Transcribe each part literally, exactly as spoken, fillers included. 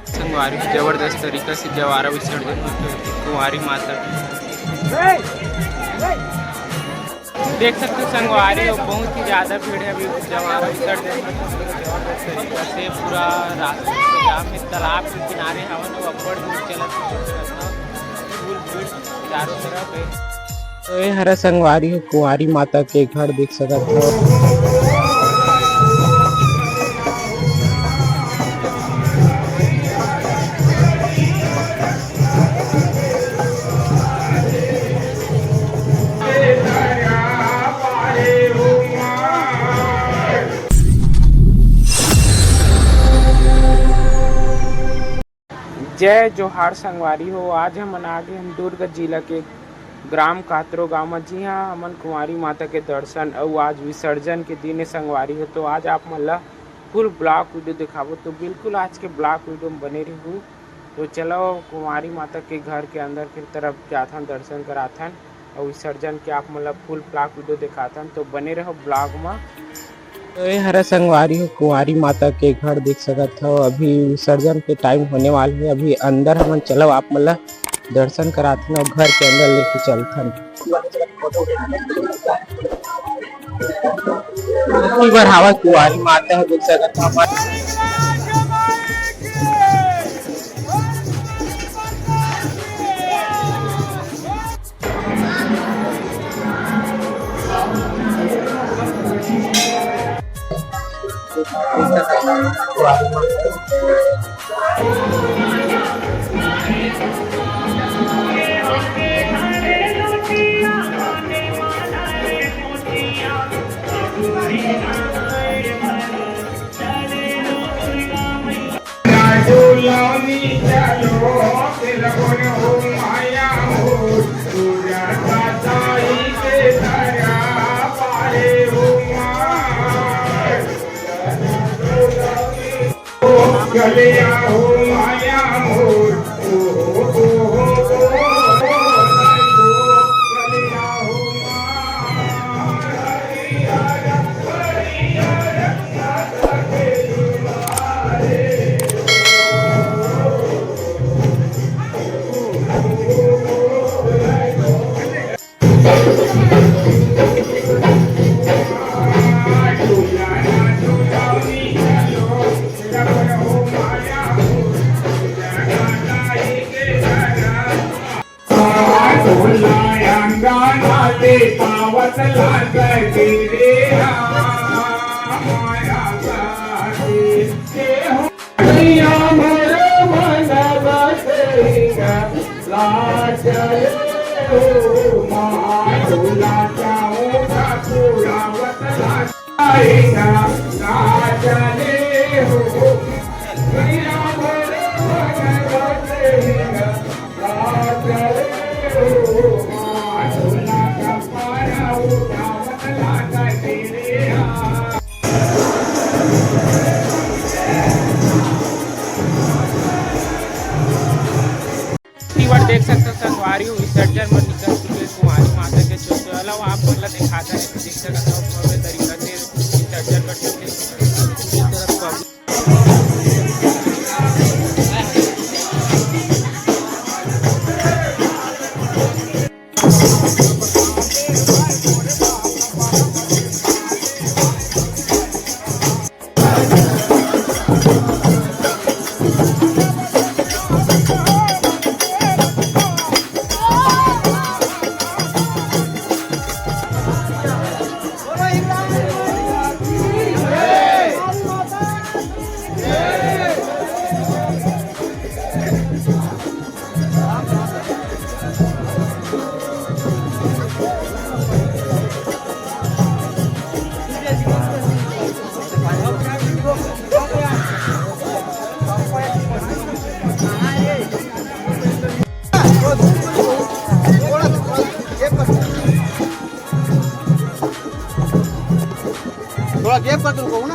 संगवारी, जबरदस्त तरीका से जवारा विसर्जन होते हुए कुंवारी माता के। देख सकते हो संगवारी हो, बहुत ही ज्यादा भीड़ है अभी जवारा विसर्जन में। जबरदस्त तरीका से पूरा रास्ता जाम है, तालाब के किनारे हवन, वो अब्बड़ दूर चलत हे, फुल भीड़ चारों तरफ है। तो ये हरा संगवारी हो कुंवारी माता के घर देख सकत हो। जय जोहार संगवारी हो, आज हमन आ गे हन दुर्ग जिला के ग्राम कातरो गांव म, जिहां हमन कुंवारी माता के दर्शन अउ आज विसर्जन के दिन हे संगवारी हो। तो आज आप मन ला फुल ब्लॉग वीडियो दिखाबो, तो बिल्कुल आज के ब्लॉग वीडियो में बने रहू। तो चलो कुंवारी माता के घर के अंदर के तरफ जाथन, दर्शन कराथन अउ विसर्जन के आप मन ला फुल ब्लॉग वीडियो दिखाथन, तो बने रहो ब्लॉग म। तो ये हरा संगवारी हो कुंवारी माता के घर देख सकत हो, अभी विसर्जन के टाइम होने वाला है। अभी अंदर हमन चलो आप मन ला दर्शन कराथन अउ घर के अंदर लेके चलथन। इबर हवा कुंवारी माता ह देख सकत हो हमन। टीवर देख सकते हो, संगवारी हो विसर्जन में निकल चुके हैं कुंवारी माता के। तो चलो आप मन ला दिखाता है, देख सकते हो भव्य तरीका से विसर्जन कर चुके हैं। थोड़ा गैप कर दो ना।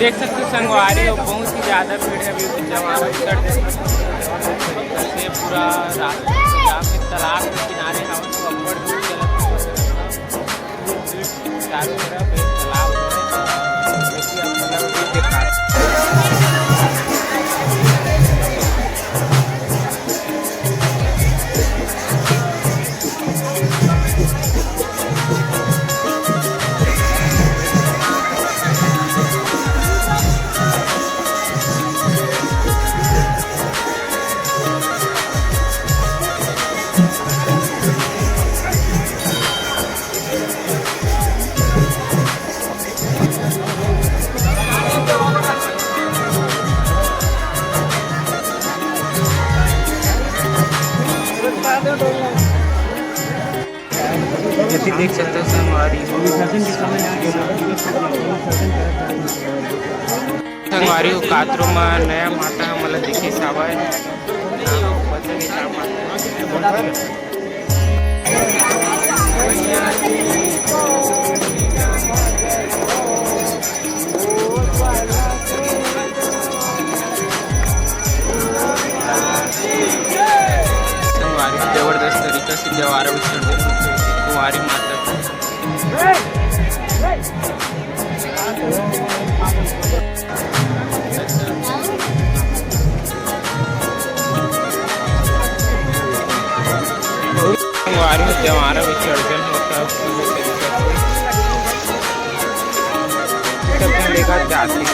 देख सकते हो संगवारी हो, बहुत ही ज्यादा भीड़ है अभी जवान कर दे। ये पूरा रास्ता जाम है, तालाब के किनारे हम तो अब्बड़ दूर चलत हन। चारों तरफ एक तालाब है, जो कि आप मतलब अभी देख पा रहे हैं। जैसे देख सकते हो संगवारी हो, संगवारी हो, कातरो म नया माता हमन ल दिखिस हावय। संगवारी, जबरदस्त तरीका से जवारा उछल रहे कुंवारी माता के। क्या आती?